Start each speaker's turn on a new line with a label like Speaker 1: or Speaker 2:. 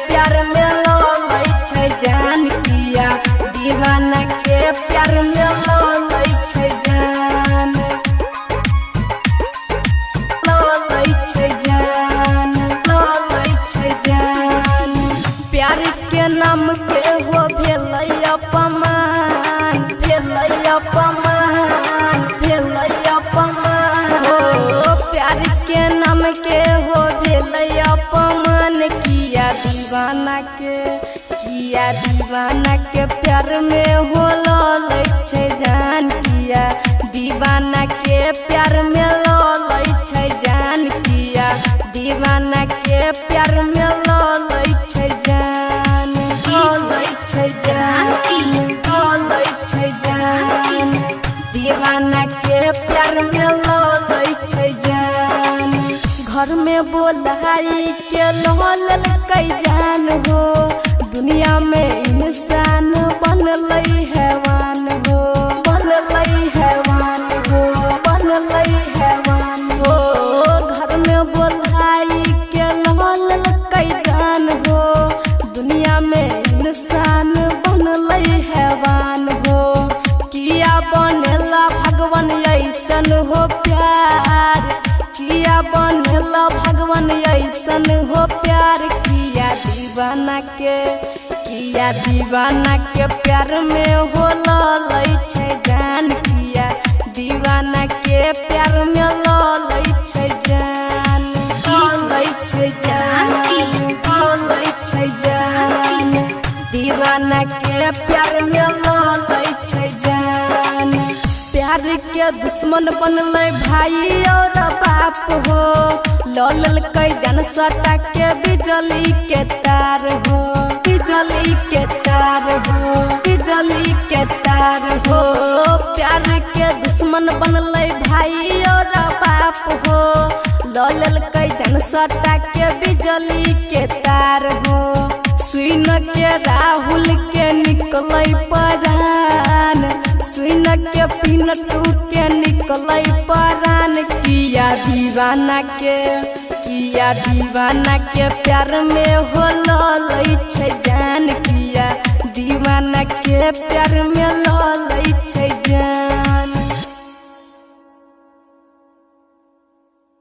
Speaker 1: प्यार में ललै छै जान किया दीवाना के प्यार में ललै छै जान ललै छै जान ललै छै जान। प्यार के नाम के हो भेलै अपमान भेलै अपमान भेलै अपमान हो। प्यार के नाम के हो भेलै अपमान किया दीवाना के प्यार में हो ललै छै जान किया दीवाना के प्यार में ललै छै जान किया दीवाना के प्यार में ललै छै जान ललै छै जान ललै छै जान दीवाना के प्यार में ललै छै जान। घर में बोलाई के ललकै जान हो दुनिया में इंसान बनलै हैवान हो बनलै हैवान हो बनलै हैवान हो। घर में बोलाई के ललकै जान हो दुनिया में इंसान बनलै हैवान हो। किया बनेला भगवान ऐसन हो प्यार किया बनेला भगवान ऐसन हो प्यार किया दीवाना के प्यार में हो ललै छै जान किया दीवाना के प्यार में ललै छै जान ललै छै जान ललै छै जान दीवाना के प्यार में ललै छै जान। प्यार के दुश्मन बनलै भाई और बाप हो ललकै जान सटा के बिजली के तार हो बिजली के तार हो बिजली के तार हो। प्यार के दुश्मन बनलै भाई और बाप हो ललकै जान सटा के बिजली के तार हो। सुन के राहुल के निकलै परान सुन के पिंटू के निकलै परान किया दीवाना के प्यार में हो ललै छै जान किया दीवाना के प्यार में ललै